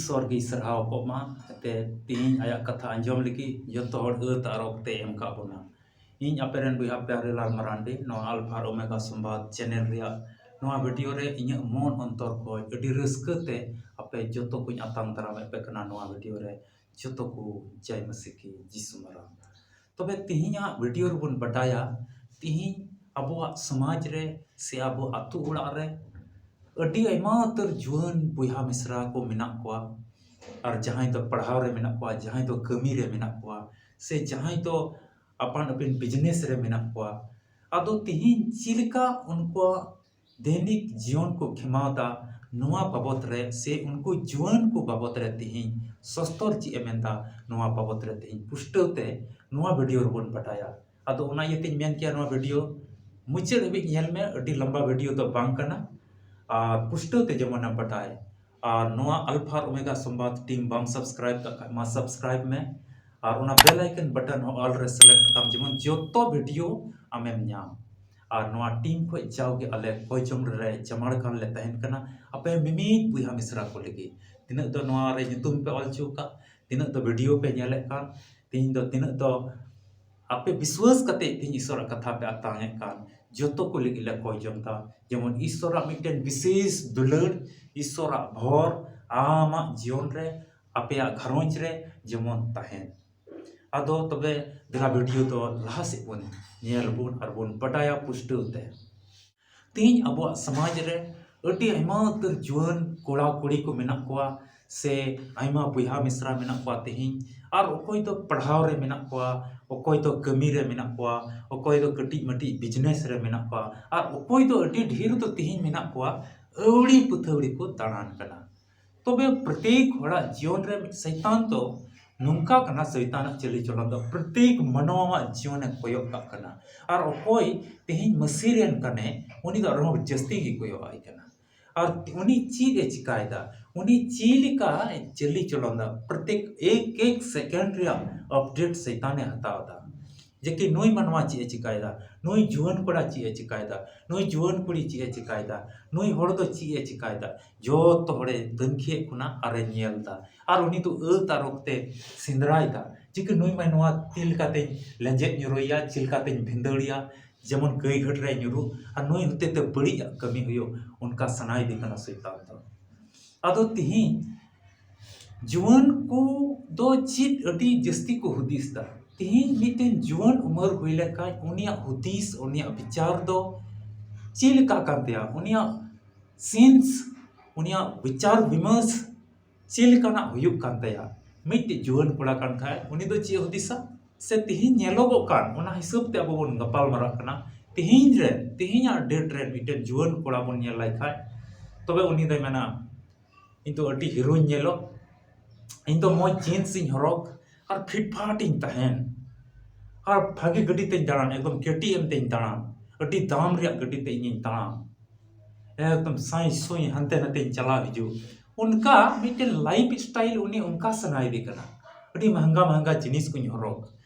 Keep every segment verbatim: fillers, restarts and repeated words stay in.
ᱥᱚᱨ ᱜᱮᱭ ᱥᱟᱨᱦᱟᱣ ᱠᱚᱜ ᱢᱟ᱾ ᱛᱮ ᱛᱤᱦᱤᱧ ᱟᱭᱟᱜ ᱠᱟᱛᱷᱟ ᱟᱸᱡᱚᱢ ᱞᱟᱹᱜᱤᱫ ᱡᱚᱛᱚ ᱦᱚᱲ ᱟᱹᱛ ᱟᱨ ᱚᱠᱛᱮ ᱮᱢ ᱠᱟᱜ ᱵᱚᱱᱟ᱾ ᱤᱧ ᱟᱯᱮ ᱨᱮᱱ ᱵᱚᱭᱦᱟ ᱯᱮᱭᱟᱨᱤᱞᱟᱞ ᱢᱟᱨᱟᱱᱰᱤ, ᱱᱚᱣᱟ ᱟᱞᱯᱷᱟ ᱟᱨ ᱳᱢᱮᱜᱟ ᱥᱚᱢᱵᱟᱫ ᱪᱮᱱᱮᱞ ᱨᱮᱭᱟᱜ ᱱᱚᱣᱟ ᱵᱷᱤᱰᱤᱭᱳ ᱨᱮ ᱤᱧᱟᱹᱜ ᱢᱚᱱ ᱚᱱᱛᱚᱨ ᱠᱷᱚᱱ ᱟᱹᱰᱤ ᱨᱟᱹᱥᱠᱟᱹ ᱛᱮ ᱟᱯᱮ ᱡᱚᱛᱚ ᱠᱚᱧ ᱟᱛᱟᱝ ᱫᱟᱨᱟᱢᱮᱫ ᱯᱮ ᱠᱟᱱᱟ ᱱᱚᱣᱟ ᱵᱷᱤᱰᱤᱭᱳ ᱨᱮ᱾ ᱡᱚᱛᱚ ᱠᱚ ᱡᱟᱭ ᱢᱟᱹᱥᱤ ᱠᱤ ᱡᱤᱥᱩ ᱢᱟᱨᱟᱝ᱾ ᱛᱚᱵᱮ ᱛᱤᱦᱤᱧᱟᱜ ᱵᱷᱤᱰᱤᱭᱳ ᱨᱮᱵᱚᱱ ᱵᱟᱰᱟᱭᱟ, ᱛᱤᱦᱤᱧ ᱟᱵᱚᱣᱟᱜ ᱥᱚᱢᱟᱡᱽ ᱨᱮ ᱥᱮ ᱟᱵᱚ ᱟᱹᱛᱩ ᱚᱲᱟᱜ ᱨᱮ ᱟᱹᱰᱤ ᱟᱭᱢᱟ ᱩᱛᱟᱹᱨ ᱡᱩᱣᱟᱹᱱ ᱵᱚᱭᱦᱟ ᱢᱤᱥᱨᱟ ᱠᱚ ᱢᱮᱱᱟᱜ ᱠᱚᱣᱟ, ᱟᱨ ᱡᱟᱦᱟᱸᱭ ᱫᱚ ᱯᱟᱲᱦᱟᱣ ᱨᱮ ᱢᱮᱱᱟᱜ ᱠᱚᱣᱟ, ᱡᱟᱦᱟᱸᱭ ᱫᱚ ᱠᱟᱹᱢᱤ ᱨᱮ ᱢᱮᱱᱟᱜ ᱠᱚᱣᱟ, ᱥᱮ ᱡᱟᱦᱟᱸᱭ ᱫᱚ ᱟᱯᱟᱱ ᱟᱹᱯᱤᱱ ᱵᱤᱡᱽᱱᱮᱥ ᱨᱮ ᱢᱮᱱᱟᱜ ᱠᱚᱣᱟ᱾ ᱟᱫᱚ ᱛᱤᱦᱤᱧ ᱪᱮᱫ ᱞᱮᱠᱟ ᱩᱱᱠᱩᱣᱟᱜ ᱫᱮᱱᱤᱠ ᱡᱤᱭᱚᱱ ᱠᱚ ᱠᱷᱮᱢᱟᱣ ᱫᱟ, ᱱᱚᱣᱟ ᱵᱟᱵᱚᱛ ᱨᱮ ᱥᱮ ᱩᱱᱠᱩ ᱡᱩᱣᱟᱹᱱ ᱠᱚ ᱵᱟᱵᱚᱛ ᱨᱮ ᱛᱤᱦᱤᱧ ᱥᱚᱥᱛᱚᱨ ᱪᱮᱫ ᱮ ᱢᱮᱱᱫᱟ, ᱱᱚᱣᱟ ᱵᱟᱵᱚᱛ ᱨᱮ ᱛᱤᱦᱤᱧ ᱯᱩᱥᱴᱟᱹᱣ ᱛᱮ ᱱᱚᱣᱟ ᱵᱷᱤᱰᱤᱭᱳ ᱨᱮᱵᱚᱱ ᱵᱟᱰᱟᱭᱟ᱾ ᱟᱫᱚ ᱚᱱᱟ ᱤᱭᱟᱹᱛᱮᱧ ᱢᱮᱱ ᱠᱮᱭᱟ, ᱱᱚᱣᱟ ᱵᱷᱤᱰᱤᱭᱳ ᱢᱩᱪᱟᱹᱫ ᱦᱟᱹᱵᱤᱡ ᱧᱮᱞ ᱢᱮ, ᱟᱹᱰᱤ ᱞᱟᱢᱵᱟ ᱵᱷᱤᱰᱤᱭᱳ ᱫᱚ ᱵᱟᱝ ᱠᱟᱱᱟ᱾ ᱟᱨ ᱯᱩᱥᱴᱟᱹᱣ ᱛᱮ ᱡᱮᱢᱚᱱᱮᱢ ᱵᱟᱰᱟᱭ, ᱟᱨ ᱱᱚᱣᱟ ᱟᱞᱯᱷᱟ ᱟᱨ ᱳᱢᱮᱜᱟ ᱥᱚᱢᱵᱟᱫ ᱴᱤᱢ ᱵᱟᱢ ᱥᱟᱵᱥᱠᱨᱟᱭᱤᱵ ᱠᱟᱜ ᱠᱷᱟᱡ ᱢᱟ ᱥᱟᱵᱥᱠᱨᱟᱭᱤᱵ ᱢᱮ, ᱟᱨ ᱚᱱᱟ ᱵᱮᱞ ᱟᱭᱠᱚᱱ ᱵᱟᱴᱚᱱ ᱦᱚᱸ ᱚᱞ ᱨᱮ ᱥᱤᱞᱮᱠᱴ ᱠᱟᱢ, ᱡᱮᱢᱚᱱ ᱡᱚᱛᱚ ᱵᱷᱤᱰᱤᱭᱳ ᱟᱢᱮᱢ ᱧᱟᱢ᱾ ᱟᱨ ᱱᱚᱣᱟ ᱴᱤᱢ ᱠᱷᱚᱡ ᱡᱟᱣᱜᱮ ᱟᱞᱮ ᱠᱚᱭ ᱡᱚᱝ ᱨᱮ ᱡᱟᱢᱟᱲ ᱠᱟᱱ ᱞᱮ ᱛᱟᱦᱮᱱ ᱠᱟᱱᱟ ᱟᱯᱮ ᱢᱤᱢᱤᱫ ᱵᱚᱭᱦᱟ ᱢᱤᱥᱨᱟ ᱠᱚ ᱞᱟᱹᱜᱤᱫ᱾ ᱛᱤᱱᱟᱹᱜ ᱫᱚ ᱱᱚᱣᱟ ᱨᱮ ᱧᱩᱛᱩᱢ ᱯᱮ ᱚᱞ ᱦᱚᱪᱚ ᱟᱠᱟᱫ, ᱛᱤᱱᱟᱹᱜ ᱫᱚ ᱵᱷᱤᱰᱤᱭᱳ ᱯᱮ ᱧᱮᱞᱮᱫ ᱠᱟᱱ, ᱛᱤᱦᱤᱧ ᱫᱚ ᱛᱤᱱᱟᱹᱜ ᱫᱚ ᱟᱯᱮ ᱵᱤᱥᱣᱟᱹᱥ ᱠᱟᱛᱮ ᱛᱤᱦᱤᱧ ᱤᱥᱚᱨᱟᱜ ᱠᱟᱛᱷᱟ ᱯᱮ ᱟᱛᱟᱝ ᱮᱫ ᱠᱟᱱ, ᱡᱚᱛᱚ ᱠᱚ ᱞᱟᱹᱜᱤᱫ ᱞᱮ ᱠᱚᱭ ᱡᱚᱝ ᱫᱟ, ᱡᱮᱢᱚᱱ ᱤᱥᱚᱨᱟᱜ ᱢᱤᱫᱴᱮᱱ ᱵᱤᱥᱮᱥ ᱫᱩᱞᱟᱹᱲ, ᱤᱥᱚᱨᱟᱜ ᱵᱷᱚᱨ ᱟᱢᱟᱜ ᱡᱤᱭᱚᱱ ᱨᱮ, ᱟᱯᱮᱭᱟᱜ ᱜᱷᱟᱨᱚᱸᱡᱽ ᱨᱮ ᱡᱮᱢᱚᱱ ᱛᱟᱦᱮᱱ᱾ ᱟᱫᱚ ᱛᱚᱵᱮ ᱫᱮᱞᱟ ᱵᱷᱤᱰᱤᱭᱳ ᱫᱚ ᱞᱟᱦᱟ ᱥᱮᱫ ᱵᱚᱱ ᱧᱮᱞ ᱵᱚᱱ ᱟᱨ ᱵᱚᱱ ᱵᱟᱰᱟᱭᱟ ᱯᱩᱥᱴᱟᱹᱣ ᱛᱮ᱾ ᱛᱤᱦᱤᱧ ᱟᱵᱚᱣᱟᱜ ᱥᱚᱢᱟᱡᱽ ᱨᱮ ᱟᱹᱰᱤ ᱟᱭᱢᱟ ᱩᱛᱟᱹᱨ ᱡᱩᱣᱟᱹᱱ ᱠᱚᱲᱟ ᱠᱩᱲᱤ ᱠᱚ ᱢᱮᱱᱟᱜ ᱠᱚᱣᱟ, ᱥᱮ ᱟᱭᱢᱟ ᱵᱚᱭᱦᱟ ᱢᱤᱥᱨᱟ ᱢᱮᱱᱟᱜ ᱠᱚᱣᱟ ᱛᱤᱦᱤᱧ, ᱟᱨ ᱚᱠᱚᱭ ᱫᱚ ᱯᱟᱲᱦᱟᱣ ᱨᱮ ᱢᱮᱱᱟᱜ ᱠᱚᱣᱟ, ᱚᱠᱚᱭ ᱫᱚ ᱠᱟᱹᱢᱤ ᱨᱮ ᱢᱮᱱᱟᱜ ᱠᱚᱣᱟ, ᱚᱠᱚᱭ ᱫᱚ ᱠᱟᱹᱴᱤᱡ ᱢᱟᱹᱴᱤᱡ ᱵᱤᱡᱽᱱᱮᱥ ᱨᱮ ᱢᱮᱱᱟᱜ ᱠᱚᱣᱟ, ᱟᱨ ᱚᱠᱚᱭ ᱫᱚ ᱟᱹᱰᱤ ᱰᱷᱮᱨ ᱫᱚ ᱛᱤᱦᱤᱧ ᱢᱮᱱᱟᱜ ᱠᱚᱣᱟ ᱟᱹᱣᱲᱤ ᱯᱟᱹᱛᱷᱟᱹᱣᱲᱤ ᱠᱚ ᱫᱟᱬᱟᱱ ᱠᱟᱱᱟ᱾ ᱛᱚᱵᱮ ᱯᱨᱚᱛᱮᱠ ᱦᱚᱲᱟᱜ ᱡᱤᱭᱚᱱ ᱨᱮ ᱢᱤᱫ ᱥᱚᱭᱛᱟᱱ ᱫᱚ ᱱᱚᱝᱠᱟ ᱠᱟᱱᱟ, ᱥᱚᱭᱛᱟᱱᱟᱜ ᱪᱟᱹᱞᱤ ᱪᱚᱞᱚᱱ ᱫᱚ ᱯᱨᱚᱛᱮᱠ ᱢᱟᱱᱣᱟᱣᱟᱜ ᱡᱤᱭᱚᱱᱮ ᱠᱚᱭᱚᱜ ᱠᱟᱜ ᱠᱟᱱᱟ᱾ ᱟᱨ ᱚᱠᱚᱭ ᱛᱮᱦᱮᱧ ᱢᱟᱹᱥᱤ ᱨᱮᱱ ᱠᱟᱱᱮ, ᱩᱱᱤ ᱫᱚ ᱟᱨᱦᱚᱸ ᱡᱟᱹᱥᱛᱤ ᱜᱮ ᱠᱚᱭᱚᱜ ᱟᱭ ᱠᱟᱱᱟ᱾ ᱟᱨ ᱩᱱᱤ ᱪᱮᱫ ᱮ ᱪᱤᱠᱟᱭᱮᱫᱟ, ᱩᱱᱤ ᱪᱮᱫ ᱞᱮᱠᱟ ᱪᱟᱹᱞᱤ ᱪᱚᱞᱚᱱ ᱫᱟ, ᱯᱨᱚᱛᱮᱠ ᱮᱠ ᱮᱠ ᱥᱮᱠᱮᱱᱰ ᱨᱮᱭᱟᱜ ᱟᱯᱰᱮᱴ ᱥᱚᱭᱛᱟᱱᱮ ᱦᱟᱛᱟᱣ ᱮᱫᱟ᱾ ᱡᱮ ᱠᱤ ᱱᱩᱭ ᱢᱟᱱᱣᱟ ᱪᱮᱫ ᱮ ᱪᱤᱠᱟᱭᱮᱫᱟ, ᱱᱩᱭ ᱡᱩᱣᱟᱹᱱ ᱠᱚᱲᱟ ᱪᱮᱫ ᱮ ᱪᱤᱠᱟᱭᱮᱫᱟ, ᱱᱩᱭ ᱡᱩᱣᱟᱹᱱ ᱠᱩᱲᱤ ᱪᱮᱫ ᱮ ᱪᱤᱠᱟᱭᱮᱫᱟ, ᱱᱩᱭ ᱦᱚᱲ ᱫᱚ ᱪᱮᱫ ᱮ ᱪᱤᱠᱟᱭᱮᱫᱟ, ᱡᱚᱛᱚ ᱦᱚᱲᱮ ᱛᱟᱹᱱᱠᱷᱤᱭᱮᱫ ᱠᱚᱱᱟ ᱟᱨᱮ ᱧᱮᱞ ᱮᱫᱟ᱾ ᱟᱨ ᱩᱱᱤ ᱫᱚ ᱟᱹᱛ ᱟᱨᱚᱠ ᱛᱮ ᱥᱮᱸᱫᱽᱨᱟᱭᱮᱫᱟ, ᱡᱮ ᱠᱤ ᱱᱩᱭ ᱢᱟᱱᱣᱟ ᱪᱮᱫ ᱞᱮᱠᱟᱛᱮᱧ ᱞᱮᱸᱡᱮᱫ ᱧᱩᱨᱩᱭᱮᱭᱟ, ᱪᱮᱫ ᱞᱮᱠᱟᱛᱮᱧ ᱵᱷᱤᱸᱫᱟᱹᱲᱮᱭᱟ, ᱡᱮᱢᱚᱱ ᱜᱟᱹᱭ ᱜᱷᱟᱹᱴ ᱨᱮ ᱧᱩᱨᱩ, ᱟᱨ ᱱᱩᱭ ᱦᱚᱛᱮ ᱛᱮ ᱵᱟᱹᱲᱤᱡ ᱟᱜ ᱠᱟᱹᱢᱤ ᱦᱩᱭᱩᱜ, ᱚᱱᱠᱟ ᱥᱟᱱᱟᱭᱮᱫᱮ ᱠᱟᱱᱟ ᱥᱚᱭᱛᱟᱱ ᱫᱚ᱾ ᱟᱫᱚ ᱛᱤᱦᱤᱧ ᱡᱩᱣᱟᱹᱱ ᱠᱚ ᱫᱚ ᱪᱮᱫ ᱟᱹᱰᱤ ᱡᱟᱹᱥᱛᱤ ᱠᱚ ᱦᱩᱫᱤᱥ ᱫᱟ? ᱛᱤᱦᱤᱧ ᱢᱤᱫᱴᱮᱱ ᱡᱩᱣᱟᱹᱱ ᱩᱢᱮᱨ ᱦᱩᱭ ᱞᱮᱱᱠᱷᱟᱱ ᱩᱱᱤᱭᱟᱜ ᱦᱩᱫᱤᱥ, ᱩᱱᱤᱭᱟᱜ ᱵᱤᱪᱟᱨ ᱫᱚ ᱪᱮᱫ ᱞᱮᱠᱟ ᱠᱟᱱ ᱛᱟᱭᱟ? ᱩᱱᱤᱭᱟᱜ ᱥᱮᱱᱥ, ᱩᱱᱤᱭᱟᱜ ᱵᱤᱪᱟᱨ ᱵᱤᱢᱟᱹᱥ ᱪᱮᱫ ᱞᱮᱠᱟᱱᱟᱜ ᱦᱩᱭᱩᱜ ᱠᱟᱱ ᱛᱟᱭᱟ? ᱢᱤᱫᱴᱮᱡ ᱡᱩᱣᱟᱹᱱ ᱠᱚᱲᱟ ᱠᱟᱱ ᱠᱷᱟᱡ ᱩᱱᱤ ᱫᱚ ᱪᱮᱫ ᱦᱩᱫᱤᱥᱟ? ᱥᱮ ᱛᱤᱦᱤᱧ ᱧᱮᱞᱚᱜᱚᱜ ᱠᱟᱱ, ᱚᱱᱟ ᱦᱤᱥᱟᱹᱵ ᱛᱮ ᱟᱵᱚ ᱵᱚᱱ ᱜᱟᱯᱟᱞ ᱢᱟᱨᱟᱜ ᱠᱟᱱᱟ᱾ ᱛᱤᱦᱤᱧ ᱨᱮ, ᱛᱤᱦᱤᱧᱟᱜ ᱰᱮᱴ ᱨᱮ ᱢᱤᱫᱴᱮᱱ ᱡᱩᱣᱟᱹᱱ ᱠᱚᱲᱟ ᱵᱚᱱ ᱧᱮᱞ ᱞᱟᱭ ᱠᱷᱟᱡ, ᱛᱚᱵᱮ ᱩᱱᱤ ᱫᱚᱭ ᱢᱮᱱᱟ, "ᱤᱧ ᱫᱚ ᱟᱹᱰᱤ ᱦᱤᱨᱳᱧ ᱧᱮᱞᱚᱜ, ᱤᱧ ᱫᱚ ᱢᱚᱡᱽ ᱡᱤᱱᱥ ᱤᱧ ᱦᱚᱨᱚᱜ, ᱟᱨ ᱯᱷᱤᱴ ᱯᱷᱟᱴ ᱤᱧ ᱛᱟᱦᱮᱱ, ᱟᱨ ᱵᱷᱟᱜᱮ ᱜᱟᱹᱰᱤ ᱛᱮᱧ ᱫᱟᱬᱟᱱ, ᱮᱠᱫᱚᱢ ᱠᱮ ᱴᱤ ᱮᱢ ᱛᱮᱧ ᱫᱟᱬᱟᱱ, ᱟᱹᱰᱤ ᱫᱟᱢ ᱨᱮᱭᱟᱜ ᱜᱟᱹᱰᱤ ᱛᱮ ᱤᱧᱤᱧ ᱫᱟᱬᱟᱱ, ᱮᱠᱫᱚᱢ ᱥᱟᱸᱭ ᱥᱩᱸᱭ ᱦᱟᱱᱛᱮ ᱱᱟᱛᱮᱧ ᱪᱟᱞᱟᱣ ᱦᱤᱡᱩᱜ᱾" ᱚᱱᱠᱟ ᱢᱤᱫᱴᱮᱱ ᱞᱟᱭᱤᱯᱷ ᱥᱴᱟᱭᱤᱞ ᱩᱱᱤ ᱚᱱᱠᱟ ᱥᱟᱱᱟᱭᱮᱫᱮ ᱠᱟᱱᱟ, ᱟᱹᱰᱤ ᱢᱟᱦᱟᱝᱜᱟ ᱢᱟᱦᱟᱝᱜᱟ ᱡᱤᱱᱤᱥ ᱠᱚᱧ ᱦᱚᱨᱚᱜ᱾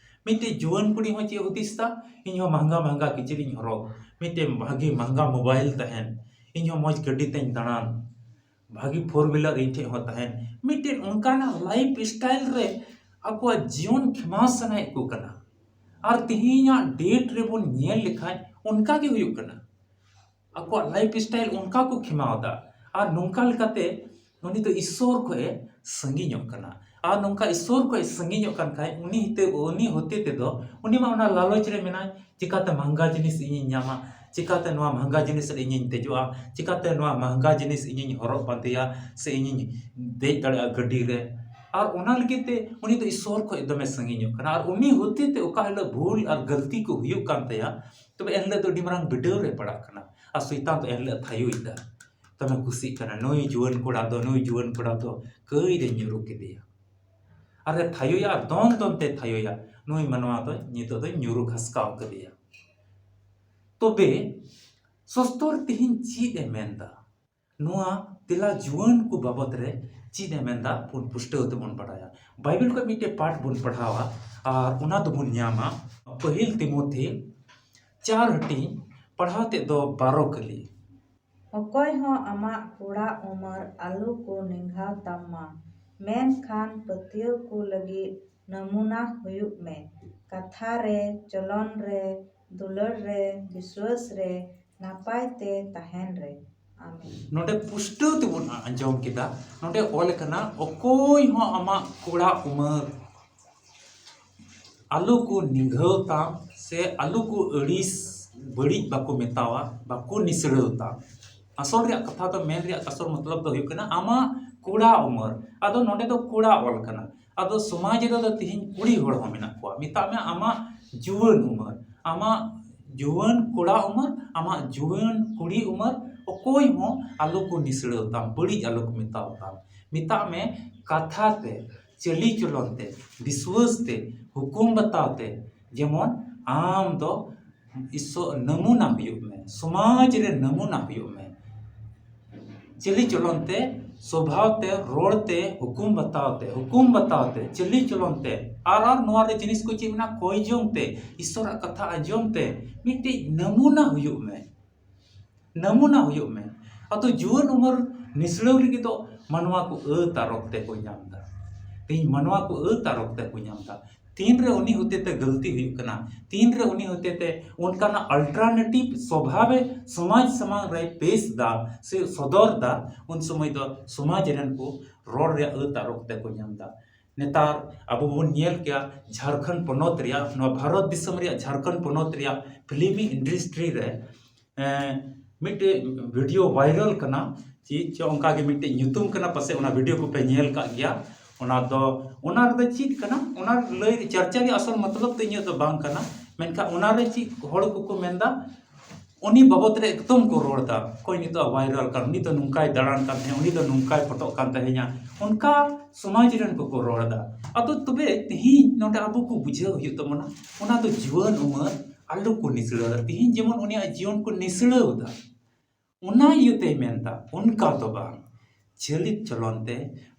ᱢᱤᱫᱴᱮᱡ ᱡᱩᱣᱟᱹᱱ ᱠᱩᱲᱤ ᱦᱚᱸ ᱪᱮᱫ ᱦᱩᱫᱤᱥ ᱫᱟ, "ᱤᱧ ᱦᱚᱸ ᱢᱟᱦᱟᱝᱜᱟ ᱢᱟᱦᱟᱝᱜᱟ ᱠᱤᱪᱨᱤᱡ ᱤᱧ ᱦᱚᱨᱚᱜ, ᱢᱤᱫᱴᱮᱱ ᱵᱷᱟᱜᱮ ᱢᱟᱦᱟᱝᱜᱟ ᱢᱳᱵᱟᱭᱤᱞ ᱛᱟᱦᱮᱱ, ᱤᱧ ᱦᱚᱸ ᱢᱚᱡᱽ ᱜᱟᱹᱰᱤ ᱛᱮᱧ ᱫᱟᱬᱟᱱ, ᱵᱷᱟᱜᱮ ᱯᱷᱳᱨ ᱦᱩᱭᱞᱟᱨ ᱤᱧ ᱴᱷᱮᱡ ᱦᱚᱸ ᱛᱟᱦᱮᱱ᱾" ᱢᱤᱫᱴᱮᱱ ᱚᱱᱠᱟᱱᱟᱜ ᱞᱟᱭᱤᱯᱷ ᱥᱴᱟᱭᱤᱞ ᱨᱮ ᱟᱠᱚᱣᱟᱜ ᱡᱤᱭᱚᱱ ᱠᱷᱮᱢᱟᱣ ᱥᱟᱱᱟᱭᱮᱫ ᱠᱚ ᱠᱟᱱᱟ᱾ ᱟᱨ ᱛᱮᱦᱮᱧᱟᱜ ᱰᱮᱴ ᱨᱮᱵᱚᱱ ᱧᱮᱞ ᱞᱮᱠᱷᱟᱡ ᱚᱱᱠᱟ ᱜᱮ ᱦᱩᱭᱩᱜ ᱠᱟᱱᱟ᱾ ᱟᱠᱚᱣᱟᱜ ᱞᱟᱭᱤᱯᱷ ᱥᱴᱟᱭᱤᱞ ᱚᱱᱠᱟ ᱠᱚ ᱠᱷᱮᱢᱟᱣ ᱮᱫᱟ᱾ ᱟᱨ ᱱᱚᱝᱠᱟ ᱞᱮᱠᱟᱛᱮ ᱩᱱᱤ ᱫᱚ ᱤᱥᱥᱚᱨ ᱠᱷᱚᱡ ᱮ ᱥᱟᱺᱜᱤᱧᱚᱜ ᱠᱟᱱᱟ᱾ ᱟᱨ ᱱᱚᱝᱠᱟ ᱤᱥᱥᱚᱨ ᱠᱷᱚᱡ ᱮ ᱥᱟᱺᱜᱤᱧᱚᱜ ᱠᱟᱱ ᱠᱷᱟᱡ, ᱩᱱᱤ ᱦᱚᱛᱮ, ᱩᱱᱤ ᱦᱚᱛᱮ ᱛᱮᱫᱚ ᱩᱱᱤ ᱢᱟ ᱚᱱᱟ ᱞᱟᱞᱚᱪ ᱨᱮ ᱢᱮᱱᱟᱭ, ᱪᱤᱠᱟᱛᱮ ᱢᱟᱦᱟᱝᱜᱟ ᱡᱤᱱᱤᱥ ᱤᱧᱤᱧ ᱧᱟᱢᱟ, ᱪᱤᱠᱟᱛᱮ ᱱᱚᱣᱟ ᱢᱟᱦᱟᱝᱜᱟ ᱡᱤᱱᱤᱥ ᱨᱮ ᱤᱧᱤᱧ ᱫᱮᱡᱚᱜᱼᱟ, ᱪᱤᱠᱟᱛᱮ ᱱᱚᱣᱟ ᱢᱟᱦᱟᱝᱜᱟ ᱡᱤᱱᱤᱥ ᱤᱧᱤᱧ ᱦᱚᱨᱚᱜ ᱵᱟᱸᱫᱮᱭᱟ ᱥᱮ ᱤᱧᱤᱧ ᱫᱮᱡ ᱫᱟᱲᱮᱭᱟᱜᱼᱟ ᱜᱟᱹᱰᱤ ᱨᱮ᱾ ᱟᱨ ᱚᱱᱟ ᱞᱟᱹᱜᱤᱫ ᱛᱮ ᱩᱱᱤ ᱫᱚ ᱤᱥᱥᱚᱨ ᱠᱷᱚᱡ ᱫᱚᱢᱮ ᱥᱟᱺᱜᱤᱧᱚᱜ ᱠᱟᱱᱟ᱾ ᱟᱨ ᱩᱱᱤ ᱦᱚᱛᱮ ᱛᱮ ᱚᱠᱟ ᱦᱤᱞᱳᱜ ᱵᱷᱩᱞ ᱟᱨ ᱜᱟᱹᱞᱛᱤ ᱠᱚ ᱦᱩᱭᱩᱜ ᱠᱟᱱ ᱛᱟᱭᱟ, ᱛᱚᱵᱮ ᱮᱱᱦᱤᱞᱳᱜ ᱫᱚ ᱟᱹᱰᱤ ᱢᱟᱨᱟᱝ ᱵᱤᱰᱟᱹᱣ ᱨᱮ ᱯᱟᱲᱟᱜ ᱠᱟᱱᱟ᱾ ᱟᱨ ᱥᱚᱭᱛᱟᱱ ᱫᱚ ᱮᱱᱦᱤᱞᱳᱜ ᱛᱷᱟᱭᱚᱭᱮᱫᱟ, ᱫᱚᱢᱮ ᱠᱩᱥᱤᱜ ᱠᱟᱱᱟ, "ᱱᱩᱭ ᱡᱩᱣᱟᱹᱱ ᱠᱚᱲᱟ ᱫᱚ, ᱱᱩᱭ ᱡᱩᱣᱟᱹᱱ ᱠᱚᱲᱟ ᱫᱚ ᱠᱟᱹᱭ ᱨᱮ ᱧᱩᱨᱩ ᱠᱮᱫᱮᱭᱟ᱾" ᱟᱨᱮ ᱛᱷᱟᱭᱚᱭᱟ, ᱟᱨ ᱫᱚᱱ ᱫᱚᱱ ᱛᱮ ᱛᱷᱟᱭᱚᱭᱟ, "ᱱᱩᱭ ᱢᱟᱱᱣᱟ ᱫᱚ ᱱᱤᱛᱚᱜ ᱫᱚ ᱧᱩᱨᱩ ᱜᱷᱟᱥᱠᱟᱣ ᱠᱮᱫᱮᱭᱟ᱾" ᱛᱚᱵᱮ ᱥᱚᱥᱛᱚᱨ ᱛᱮᱦᱮᱧ ᱪᱮᱫ ᱮ ᱢᱮᱱᱫᱟ? ᱱᱚᱣᱟ ᱛᱮᱞᱟ ᱡᱩᱣᱟᱹᱱ ᱠᱚ ᱵᱟᱵᱚᱫ ᱨᱮ ᱪᱮᱫ ᱮ ᱢᱮᱱᱫᱟ, ᱵᱚᱱ ᱯᱩᱥᱴᱟᱹᱣ ᱛᱮᱵᱚᱱ ᱵᱟᱰᱟᱭᱟ᱾ ᱵᱟᱭᱵᱮᱞ ᱠᱷᱚᱱ ᱢᱤᱫᱴᱮᱡ ᱯᱟᱴ ᱵᱚᱱ ᱯᱟᱲᱦᱟᱣᱟ ᱟᱨ ᱚᱱᱟ ᱫᱚᱵᱚᱱ ᱧᱟᱢᱟ᱾ ᱯᱟᱹᱦᱤᱞ ᱛᱤᱢᱳᱛᱷᱤ ᱪᱟᱨ ᱦᱟᱹᱴᱤᱧ, ᱯᱟᱲᱦᱟᱣ ᱛᱮᱫ ᱫᱚ ᱵᱟᱨᱚ ᱠᱟᱹᱞᱤ᱾ ᱚᱠᱚᱭ ᱦᱚᱸ ᱟᱢᱟᱜ ᱠᱚᱲᱟ ᱩᱢᱮᱨ ᱟᱞᱚ ᱠᱚ ᱱᱤᱝᱜᱷᱟᱣ ᱛᱟᱢ ᱢᱟ, ᱢᱮᱱᱠᱷᱟᱱ ᱯᱟᱹᱛᱭᱟᱹᱣ ᱠᱚ ᱞᱟᱹᱜᱤᱫ ᱱᱟᱢᱩᱱᱟ ᱦᱩᱭᱩᱜ ᱢᱮ᱾ ᱠᱟᱛᱷᱟ ᱨᱮ, ᱪᱚᱞᱚᱱ ᱨᱮ, ᱫᱩᱞᱟᱹᱲ ᱨᱮ, ᱵᱤᱥᱣᱟᱹᱥ ᱨᱮ, ᱱᱟᱯᱟᱭ ᱛᱮ ᱛᱟᱦᱮᱱ ᱨᱮ᱾ ᱟᱢᱮᱱ᱾ ᱱᱚᱰᱮ ᱯᱩᱥᱴᱟᱹᱣ ᱛᱮᱵᱚᱱ ᱟᱸᱡᱚᱢ ᱠᱮᱫᱟ, ᱱᱚᱰᱮ ᱚᱞ ᱟᱠᱟᱱᱟ, ᱚᱠᱚᱭ ᱦᱚᱸ ᱟᱢᱟᱜ ᱠᱚᱲᱟ ᱩᱢᱮᱨ ᱟᱞᱚ ᱠᱚ ᱱᱤᱝᱜᱷᱟᱹᱣ ᱛᱟᱢ ᱥᱮ ᱟᱞᱚ ᱠᱚ ᱟᱹᱲᱤᱥ ᱵᱟᱹᱲᱤᱡ ᱵᱟᱠᱚ ᱢᱮᱛᱟᱣᱟ, ᱵᱟᱠᱚ ᱱᱤᱥᱲᱟᱹᱣ ᱛᱟᱢ᱾ ᱟᱥᱚᱞ ᱨᱮᱭᱟᱜ ᱠᱟᱛᱷᱟ ᱫᱚ, ᱢᱮᱱ ᱨᱮᱭᱟᱜ ᱟᱥᱚᱞ ᱢᱚᱛᱞᱚᱵ ᱫᱚ ᱦᱩᱭᱩᱜ ᱠᱟᱱᱟ ᱟᱢᱟᱜ ᱠᱚᱲᱟ ᱩᱢᱮᱨ᱾ ᱟᱫᱚ ᱱᱚᱰᱮ ᱫᱚ ᱠᱚᱲᱟ ᱚᱞ ᱠᱟᱱᱟ, ᱟᱫᱚ ᱥᱚᱢᱟᱡᱽ ᱨᱮᱫᱚ ᱛᱮᱦᱮᱧ ᱠᱩᱲᱤ ᱦᱚᱲ ᱦᱚᱸ ᱢᱮᱱᱟᱜ ᱠᱚᱣᱟ᱾ ᱢᱮᱛᱟᱜ ᱢᱮ ᱟᱢᱟᱜ ᱡᱩᱣᱟᱹᱱ ᱩᱢᱮᱨ, ᱟᱢᱟᱜ ᱡᱩᱣᱟᱹᱱ ᱠᱚᱲᱟ ᱩᱢᱮᱨ, ᱟᱢᱟᱜ ᱡᱩᱣᱟᱹᱱ ᱠᱩᱲᱤ ᱩᱢᱮᱨ, ᱚᱠᱚᱭ ᱦᱚᱸ ᱟᱞᱚ ᱠᱚ ᱱᱤᱥᱲᱟᱹᱣ ᱛᱟᱢ, ᱵᱟᱹᱲᱤᱡ ᱟᱞᱚ ᱠᱚ ᱢᱮᱛᱟᱣ ᱛᱟᱢ᱾ ᱢᱮᱛᱟᱜ ᱢᱮ ᱠᱟᱛᱷᱟ ᱛᱮ, ᱪᱟᱹᱞᱤ ᱪᱚᱞᱚᱱ ᱛᱮ, ᱵᱤᱥᱣᱟᱹᱥ ᱛᱮ, ᱦᱩᱠᱩᱢ ᱵᱟᱛᱟᱣ ᱛᱮ, ᱡᱮᱢᱚᱱ ᱟᱢ ᱫᱚ ᱤᱥᱚ-, ᱱᱟᱢᱩᱱᱟ ᱦᱩᱭᱩᱜ ᱢᱮ, ᱥᱚᱢᱟᱡᱽ ᱨᱮ ᱱᱟᱢᱩᱱᱟ ᱦᱩᱭᱩᱜ ᱢᱮ᱾ ᱪᱟᱹᱞᱤ ᱪᱚᱞᱚᱱ ᱛᱮ, ᱥᱚᱵᱷᱟᱣ ᱛᱮ, ᱨᱚᱲ ᱛᱮ, ᱦᱩᱠᱩᱢ ᱵᱟᱛᱟᱣ ᱛᱮ, ᱦᱩᱠᱩᱢ ᱵᱟᱛᱟᱣ ᱛᱮ, ᱪᱟᱹᱞᱤ ᱪᱚᱞᱚᱱ ᱛᱮ, ᱟᱨ, ᱟᱨ ᱱᱚᱣᱟ ᱨᱮ ᱡᱤᱱᱤᱥ ᱠᱚ ᱪᱮᱫ ᱢᱮᱱᱟᱜᱼᱟ, ᱠᱚᱭ ᱡᱚᱝ ᱛᱮ, ᱤᱥᱚᱨᱟᱜ ᱠᱟᱛᱷᱟ ᱟᱸᱡᱚᱢ ᱛᱮ, ᱢᱤᱫᱴᱤᱡ ᱱᱟᱢᱩᱱᱟ ᱦᱩᱭᱩᱜ ᱢᱮ, ᱱᱟᱢᱩᱱᱟ ᱦᱩᱭᱩᱜ ᱢᱮ᱾ ᱟᱫᱚ ᱡᱩᱣᱟᱹᱱ ᱩᱢᱮᱨ ᱱᱤᱥᱲᱟᱹᱣ ᱞᱟᱹᱜᱤᱫ ᱫᱚ ᱢᱟᱱᱣᱟ ᱠᱚ ᱟᱹᱛ ᱟᱨᱚᱠ ᱛᱮ ᱠᱚ ᱧᱟᱢ ᱮᱫᱟ᱾ ᱛᱮᱦᱮᱧ ᱢᱟᱱᱣᱟ ᱠᱚ ᱟᱹᱛ ᱟᱨᱚᱠ ᱛᱮ ᱠᱚ ᱧᱟᱢ ᱮᱫᱟ᱾ ᱛᱤᱱᱨᱮ ᱩᱱᱤ ᱦᱚᱛᱮᱛᱮ ᱜᱟᱹᱞᱛᱤ ᱦᱩᱭᱩᱜ ᱠᱟᱱᱟ, ᱛᱤᱱᱨᱮ ᱩᱱᱤ ᱦᱚᱛᱮᱛᱮ ᱚᱱᱠᱟᱱᱟᱜ alternative ᱥᱚᱵᱷᱟᱵᱮ ᱥᱚᱢᱟᱡᱽ ᱥᱟᱢᱟᱝ ᱨᱮᱭ ᱯᱮᱥ ᱫᱟ ᱥᱮ ᱥᱚᱫᱚᱨ ᱫᱟ, ᱩᱱ ᱥᱚᱢᱚᱭ ᱫᱚ ᱥᱚᱢᱟᱡᱽ ᱨᱮᱱ ᱠᱚ ᱨᱚᱲ ᱨᱮᱭᱟᱜ ᱟᱹᱛ ᱟᱨᱚᱠ ᱛᱮ ᱠᱚ ᱧᱟᱢ ᱮᱫᱟ᱾ ᱱᱮᱛᱟᱨ ᱟᱵᱚ ᱵᱚᱱ ᱧᱮᱞ ᱠᱮᱭᱟ ᱡᱷᱟᱲᱠᱷᱚᱸᱰ ᱯᱚᱱᱚᱛ ᱨᱮᱭᱟᱜ, ᱱᱚᱣᱟ ᱵᱷᱟᱨᱚᱛ ᱫᱤᱥᱚᱢ ᱨᱮᱭᱟᱜ ᱡᱷᱟᱲᱠᱷᱚᱸᱰ ᱯᱚᱱᱚᱛ ᱨᱮᱭᱟᱜ ᱯᱷᱤᱞᱢᱤ industry ᱨᱮ, ᱮᱸ, ᱢᱤᱫᱴᱮᱡ video viral ᱠᱟᱱᱟ, ᱪᱮᱫ ᱪᱚ ᱚᱱᱠᱟ ᱜᱮ ᱢᱤᱫᱴᱮᱡ ᱧᱩᱛᱩᱢ ᱠᱟᱱᱟ, ᱯᱟᱥᱮᱡ ᱚᱱᱟ video ᱠᱚᱯᱮ ᱧᱮᱞ ᱠᱟᱜ ᱜᱮᱭᱟ᱾ ᱚᱱᱟ ᱫᱚ, ᱚᱱᱟ ᱨᱮᱫᱚ ᱪᱮᱫ ᱠᱟᱱᱟ, ᱚᱱᱟ ᱞᱟᱹᱭ ᱪᱟᱨᱪᱟ ᱜᱮ ᱟᱥᱚᱞ ᱢᱚᱛᱞᱚᱵ ᱫᱚ ᱤᱧᱟᱹᱜ ᱫᱚ ᱵᱟᱝ ᱠᱟᱱᱟ, ᱢᱮᱱᱠᱷᱟᱱ ᱚᱱᱟ ᱨᱮ ᱪᱮᱫ ᱦᱚᱲ ᱠᱚᱠᱚ ᱢᱮᱱᱫᱟ, ᱩᱱᱤ ᱵᱟᱵᱚᱫ ᱨᱮ ᱮᱠᱫᱚᱢ ᱠᱚ ᱨᱚᱲ ᱫᱟ, ᱚᱠᱚᱭ ᱱᱤᱛᱚᱜ viral ᱠᱟᱱ, ᱩᱱᱤ ᱫᱚ ᱱᱚᱝᱠᱟᱭ ᱫᱟᱬᱟᱱ ᱠᱟᱱ ᱛᱟᱦᱮᱸᱫ, ᱩᱱᱤ ᱫᱚ ᱱᱚᱝᱠᱟᱭ ᱯᱷᱳᱴᱳᱜ ᱠᱟᱱ ᱛᱟᱦᱮᱸᱫᱼᱟ, ᱚᱱᱠᱟ ᱥᱚᱢᱟᱡᱽ ᱨᱮᱱ ᱠᱚᱠᱚ ᱨᱚᱲ ᱫᱟ᱾ ᱟᱫᱚ ᱛᱚᱵᱮ ᱛᱮᱦᱮᱧ ᱱᱚᱰᱮ ᱟᱵᱚ ᱠᱚ ᱵᱩᱡᱷᱟᱹᱣ ᱦᱩᱭᱩᱜ ᱛᱟᱵᱚᱱᱟ, ᱚᱱᱟ ᱫᱚ ᱡᱩᱣᱟᱹᱱ ᱩᱢᱮᱨ ᱟᱞᱚ ᱠᱚ ᱱᱤᱥᱲᱟᱹᱣ ᱫᱟ᱾ ᱛᱮᱦᱮᱧ ᱡᱮᱢᱚᱱ ᱩᱱᱤᱭᱟᱜ ᱡᱤᱭᱚᱱ ᱠᱚ ᱱᱤᱥᱲᱟᱹᱣ ᱫᱟ, ᱚᱱᱟ ᱤᱭᱟᱹᱛᱮᱭ ᱢᱮᱱᱫᱟ, ᱚᱱᱠᱟ ᱫᱚ ᱵᱟᱝ᱾ ᱪᱟᱹᱞᱤᱛ ᱪᱚᱞᱚᱱ ᱛᱮ,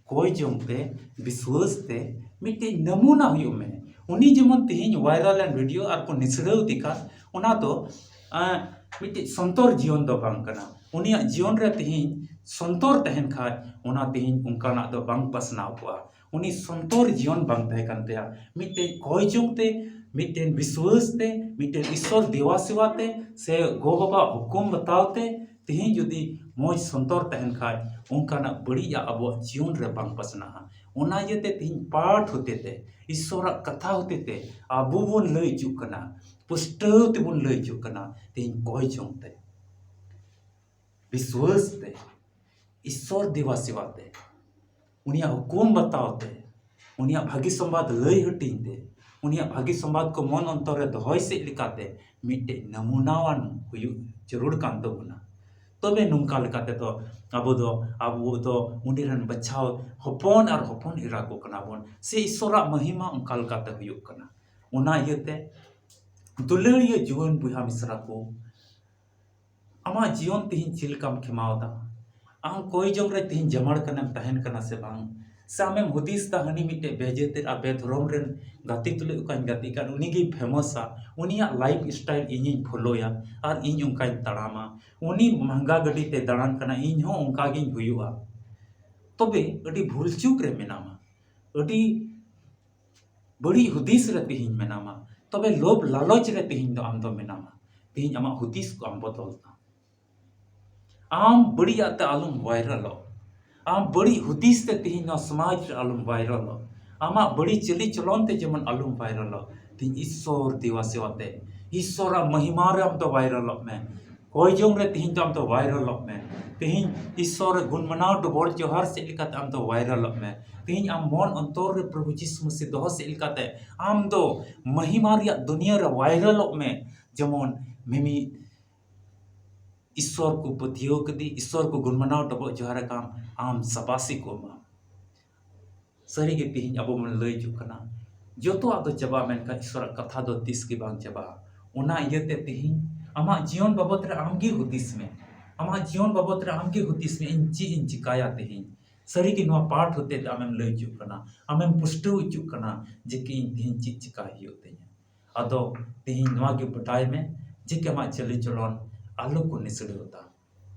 ᱠᱚᱭ ᱡᱚᱝ ᱛᱮ, ᱵᱤᱥᱣᱟᱹᱥ ᱛᱮ ᱢᱤᱫᱴᱮᱡ ᱱᱟᱢᱩᱱᱟ ᱦᱩᱭᱩᱜ ᱢᱮ᱾ ᱩᱱᱤ ᱡᱮᱢᱚᱱ ᱛᱮᱦᱮᱧ viral ᱮᱱ video ᱟᱨ ᱠᱚ ᱱᱤᱥᱲᱟᱹᱣ ᱮᱫᱮ ᱠᱟᱱ, ᱚᱱᱟ ᱫᱚ ᱟᱸ, ᱢᱤᱫᱴᱤᱡ ᱥᱚᱱᱛᱚᱨ ᱡᱤᱭᱚᱱ ᱫᱚ ᱵᱟᱝ ᱠᱟᱱᱟ᱾ ᱩᱱᱤᱭᱟᱜ ᱡᱤᱭᱚᱱ ᱨᱮ ᱛᱮᱦᱮᱧ ᱥᱚᱱᱛᱚᱨ ᱛᱟᱦᱮᱱ ᱠᱷᱟᱡ, ᱚᱱᱟ ᱛᱮᱦᱮᱧ ᱚᱱᱠᱟᱱᱟᱜ ᱫᱚ ᱵᱟᱝ ᱯᱟᱥᱱᱟᱣ ᱠᱚᱜᱼᱟ᱾ ᱩᱱᱤ ᱥᱚᱱᱛᱚᱨ ᱡᱤᱭᱚᱱ ᱵᱟᱝ ᱛᱟᱦᱮᱸ ᱠᱟᱱ ᱛᱟᱭᱟ᱾ ᱢᱤᱫᱴᱮᱱ ᱠᱚᱭ ᱡᱚᱝ ᱛᱮ, ᱢᱤᱫᱴᱮᱱ ᱵᱤᱥᱣᱟᱹᱥ ᱛᱮ, ᱢᱤᱫᱴᱮᱱ ᱤᱥᱥᱚᱨ ᱫᱮᱵᱟ ᱥᱮᱵᱟ ᱛᱮ, ᱥᱮ ᱜᱚ ᱵᱟᱵᱟ ᱦᱩᱠᱩᱢ ᱵᱟᱛᱟᱣ ᱛᱮ ᱛᱮᱦᱮᱧ ᱡᱩᱫᱤ ᱢᱚᱡᱽ ᱥᱚᱱᱛᱚᱨ ᱛᱟᱦᱮᱱ ᱠᱷᱟᱡ, ᱚᱱᱠᱟᱱᱟᱜ ᱵᱟᱹᱲᱤᱡᱟᱜ ᱟᱵᱚᱣᱟᱜ ᱡᱤᱭᱚᱱ ᱨᱮ ᱵᱟᱝ ᱯᱟᱥᱱᱟᱜᱼᱟ᱾ ᱚᱱᱟ ᱤᱭᱟᱹᱛᱮ ᱛᱮᱦᱮᱧ ᱯᱟᱴ ᱦᱚᱛᱮ ᱛᱮ, ᱤᱥᱥᱚᱨᱟᱜ ᱠᱟᱛᱷᱟ ᱦᱚᱛᱮ ᱛᱮ ᱟᱵᱚ ᱵᱚᱱ ᱞᱟᱹᱭ ᱦᱚᱪᱚᱜ ᱠᱟᱱᱟ, ᱯᱩᱥᱴᱟᱹᱣ ᱛᱮᱵᱚᱱ ᱞᱟᱹᱭ ᱦᱚᱪᱚᱜ ᱠᱟᱱᱟ᱾ ᱛᱮᱦᱮᱧ ᱠᱚᱭ ᱡᱚᱝ ᱛᱮ, ᱵᱤᱥᱣᱟᱹᱥ ᱛᱮ, ᱤᱥᱥᱚᱨ ᱫᱮᱵᱟ ᱥᱮᱵᱟ ᱛᱮ, ᱩᱱᱤᱭᱟᱜ ᱦᱩᱠᱩᱢ ᱵᱟᱛᱟᱣ ᱛᱮ, ᱩᱱᱤᱭᱟᱜ ᱵᱷᱟᱹᱜᱤ ᱥᱚᱢᱵᱟᱫ ᱞᱟᱹᱭ ᱦᱟᱹᱴᱤᱧ ᱛᱮ, ᱩᱱᱤᱭᱟᱜ ᱵᱷᱟᱹᱜᱤ ᱥᱚᱢᱵᱟᱫ ᱠᱚ ᱢᱚᱱ ᱚᱱᱛᱚᱨ ᱨᱮ ᱫᱚᱦᱚᱭ ᱥᱮᱫ ᱞᱮᱠᱟᱛᱮ ᱢᱤᱫᱴᱮᱡ ᱱᱟᱢᱩᱱᱟᱣᱟᱱ ᱦᱩᱭᱩᱜ ᱡᱟᱹᱨᱩᱲ ᱠᱟᱱ ᱛᱟᱵᱚᱱᱟ᱾ ᱛᱚᱵᱮ ᱱᱚᱝᱠᱟ ᱞᱮᱠᱟ ᱛᱮᱫᱚ ᱟᱵᱚ ᱫᱚ, ᱟᱵᱚ ᱫᱚ ᱩᱱᱤ ᱨᱮᱱ ᱵᱟᱪᱷᱟᱣ ᱦᱚᱯᱚᱱ ᱟᱨ ᱦᱚᱯᱚᱱ ᱮᱨᱟ ᱠᱚ ᱠᱟᱱᱟ ᱵᱚᱱ, ᱥᱮ ᱤᱥᱥᱚᱨᱟᱜ ᱢᱚᱦᱤᱢᱟ ᱚᱱᱠᱟ ᱞᱮᱠᱟᱛᱮ ᱦᱩᱭᱩᱜ ᱠᱟᱱᱟ᱾ ᱚᱱᱟ ᱤᱭᱟᱹᱛᱮ ᱫᱩᱞᱟᱹᱲᱤᱭᱟᱹ ᱡᱩᱣᱟᱹᱱ ᱵᱚᱭᱦᱟ ᱢᱤᱥᱨᱟ ᱠᱚ, ᱟᱢᱟᱜ ᱡᱤᱭᱚᱱ ᱛᱮᱦᱮᱧ ᱪᱮᱫ ᱞᱮᱠᱟᱢ ᱠᱷᱮᱢᱟᱣ ᱮᱫᱟ? ᱟᱢ ᱠᱚᱭ ᱡᱚᱝ ᱨᱮ ᱛᱮᱦᱮᱧ ᱡᱟᱢᱟᱲ ᱠᱟᱱᱟᱢ, ᱛᱟᱦᱮᱱ ᱠᱟᱱᱟ ᱥᱮ ᱵᱟᱝ? ᱥᱮ ᱟᱢᱮᱢ ᱦᱩᱫᱤᱥ ᱮᱫᱟ, ᱦᱟᱹᱱᱤ ᱢᱤᱫᱴᱮᱡ ᱵᱮᱡᱟᱹᱛᱤ ᱟᱨ ᱵᱮᱫᱷᱚᱨᱚᱢ ᱨᱮᱱ ᱜᱟᱛᱮ ᱛᱩᱞᱩᱡ ᱚᱠᱟᱧ ᱜᱟᱛᱮᱜ ᱠᱟᱱ, ᱩᱱᱤᱜᱮ ᱯᱷᱮᱢᱟᱥᱟ, ᱩᱱᱤᱭᱟᱜ ᱞᱟᱭᱤᱯᱷ ᱥᱴᱟᱭᱤᱞ ᱤᱧᱤᱧ ᱯᱷᱚᱞᱳᱭᱟ ᱟᱨ ᱤᱧ ᱚᱱᱠᱟᱧ ᱛᱟᱲᱟᱢᱟ, ᱩᱱᱤ ᱢᱟᱦᱟᱝᱜᱟ ᱜᱟᱹᱰᱤ ᱛᱮ ᱫᱟᱬᱟᱱ ᱠᱟᱱᱟ, ᱤᱧ ᱦᱚᱸ ᱚᱱᱠᱟ ᱜᱤᱧ ᱦᱩᱭᱩᱜᱼᱟ᱾ ᱛᱚᱵᱮ ᱟᱹᱰᱤ ᱵᱷᱩᱞ ᱪᱩᱠ ᱨᱮ ᱢᱮᱱᱟᱢᱟ, ᱟᱹᱰᱤ ᱵᱟᱹᱲᱤᱡ ᱦᱩᱫᱤᱥ ᱨᱮ ᱛᱮᱦᱮᱧ ᱢᱮᱱᱟᱢᱟ, ᱛᱚᱵᱮ ᱞᱳᱵᱷ ᱞᱟᱞᱚᱪ ᱨᱮ ᱛᱮᱦᱮᱧ ᱫᱚ ᱟᱢ ᱫᱚ ᱢᱮᱱᱟᱢᱟ᱾ ᱛᱮᱦᱮᱧ ᱟᱢᱟᱜ ᱦᱩᱫᱤᱥ ᱠᱚ ᱟᱢ ᱵᱚᱫᱚᱞ ᱛᱟᱢ᱾ ᱟᱢ ᱵᱟᱹᱲᱤᱡᱟᱜ ᱛᱮ ᱟᱞᱚᱢ ᱵᱷᱟᱭᱨᱟᱞᱚᱜ, ᱟᱢ ᱵᱟᱹᱲᱤᱡ ᱦᱩᱫᱤᱥ ᱛᱮ ᱛᱮᱦᱮᱧ ᱱᱚᱣᱟ ᱥᱚᱢᱟᱡᱽ ᱨᱮ ᱟᱞᱚᱢ ᱵᱷᱟᱭᱨᱟᱞᱚᱜ, ᱟᱢᱟᱜ ᱵᱟᱹᱲᱤᱡ ᱪᱟᱹᱞᱤ ᱪᱚᱞᱚᱱ ᱛᱮ ᱡᱮᱢᱚᱱ ᱟᱞᱚᱢ ᱵᱷᱟᱭᱨᱟᱞᱚᱜ᱾ ᱛᱮᱦᱮᱧ ᱤᱥᱥᱚᱨ ᱫᱮᱵᱟ ᱥᱮᱵᱟ ᱛᱮ, ᱤᱥᱥᱚᱨᱟᱜ ᱢᱚᱦᱤᱢᱟ ᱨᱮ ᱟᱢ ᱫᱚ ᱵᱷᱟᱭᱨᱟᱞᱚᱜ ᱢᱮ᱾ ᱠᱚᱭ ᱡᱚᱝ ᱨᱮ ᱛᱮᱦᱮᱧ ᱫᱚ ᱟᱢ ᱫᱚ ᱵᱷᱟᱭᱨᱟᱞᱚᱜ ᱢᱮ᱾ ᱛᱮᱦᱮᱧ ᱤᱥᱥᱚᱨ ᱨᱮ ᱜᱩᱱ ᱢᱟᱱᱟᱣ ᱰᱚᱵᱚᱨ ᱡᱚᱦᱟᱨ ᱥᱮᱫ ᱞᱮᱠᱟᱛᱮ ᱟᱢ ᱫᱚ ᱵᱷᱟᱭᱨᱟᱞᱚᱜ ᱢᱮ᱾ ᱛᱮᱦᱮᱧ ᱟᱢ ᱢᱚᱱ ᱚᱱᱛᱚᱨ ᱨᱮ ᱯᱨᱚᱵᱷᱩ ᱡᱤᱥᱩ ᱢᱟᱹᱥᱤ ᱫᱚᱦᱚ ᱥᱮᱫ ᱞᱮᱠᱟᱛᱮ ᱟᱢ ᱫᱚ ᱢᱚᱦᱤᱢᱟ ᱨᱮᱭᱟᱜ ᱫᱩᱱᱤᱭᱟᱹ ᱨᱮ ᱵᱷᱟᱭᱨᱟᱞᱚᱜ ᱢᱮ᱾ ᱡᱮᱢᱚᱱ ᱢᱤᱢᱤᱫ ᱤᱥᱥᱚᱨ ᱠᱚ ᱯᱟᱹᱛᱭᱟᱹᱣ ᱠᱮᱫᱮ, ᱤᱥᱥᱚᱨ ᱠᱚ ᱜᱩᱱ ᱢᱟᱱᱟᱣ ᱰᱚᱵᱚᱜ ᱡᱚᱦᱟᱨ ᱟᱠᱟᱢ, ᱟᱢ ᱥᱟᱵᱟᱥᱤ ᱠᱚ ᱮᱢᱟ᱾ ᱥᱟᱹᱨᱤᱜᱮ ᱛᱮᱦᱮᱧ ᱟᱵᱚ ᱵᱚᱱ ᱞᱟᱹᱭ ᱦᱤᱡᱩᱜ ᱠᱟᱱᱟ, ᱡᱚᱛᱚᱣᱟᱜ ᱫᱚ ᱪᱟᱵᱟᱜᱼᱟ, ᱢᱮᱱᱠᱷᱟᱱ ᱤᱥᱥᱚᱨᱟᱜ ᱠᱟᱛᱷᱟ ᱫᱚ ᱛᱤᱥ ᱜᱮ ᱵᱟᱝ ᱪᱟᱵᱟᱜᱼᱟ᱾ ᱚᱱᱟ ᱤᱭᱟᱹᱛᱮ ᱛᱮᱦᱮᱧ ᱟᱢᱟᱜ ᱡᱤᱭᱚᱱ ᱵᱟᱵᱚᱫ ᱨᱮ ᱟᱢᱜᱮ ᱦᱩᱫᱤᱥ ᱢᱮ, ᱟᱢᱟᱜ ᱡᱤᱭᱚᱱ ᱵᱟᱵᱚᱫ ᱨᱮ ᱟᱢᱜᱮ ᱦᱩᱫᱤᱥ ᱢᱮ, ᱤᱧ ᱪᱮᱫ ᱤᱧ ᱪᱤᱠᱟᱭᱟ ᱛᱮᱦᱮᱧ? ᱥᱟᱹᱨᱤᱜᱮ ᱱᱚᱣᱟ ᱯᱟᱴ ᱦᱚᱛᱮ ᱛᱮ ᱟᱢᱮᱢ ᱞᱟᱹᱭ ᱦᱚᱪᱚᱜ ᱠᱟᱱᱟ, ᱟᱢᱮᱢ ᱯᱩᱥᱴᱟᱹᱣ ᱦᱚᱪᱚᱜ ᱠᱟᱱᱟ ᱡᱮ ᱠᱤ ᱤᱧ ᱛᱮᱦᱮᱧ ᱪᱮᱫ ᱪᱤᱠᱟᱭ ᱦᱩᱭᱩᱜ ᱛᱤᱧᱟ᱾ ᱟᱫᱚ ᱛᱮᱦᱮᱧ ᱱᱚᱣᱟ ᱜᱮ ᱵᱟᱰᱟᱭ ᱢᱮ ᱡᱮ ᱠᱤ ᱟᱢᱟᱜ ᱪᱟᱹᱞᱤᱪᱚᱞᱚᱱ ᱟᱞᱚ ᱠᱚ ᱱᱤᱥᱲᱟᱹᱣ ᱛᱟᱢ᱾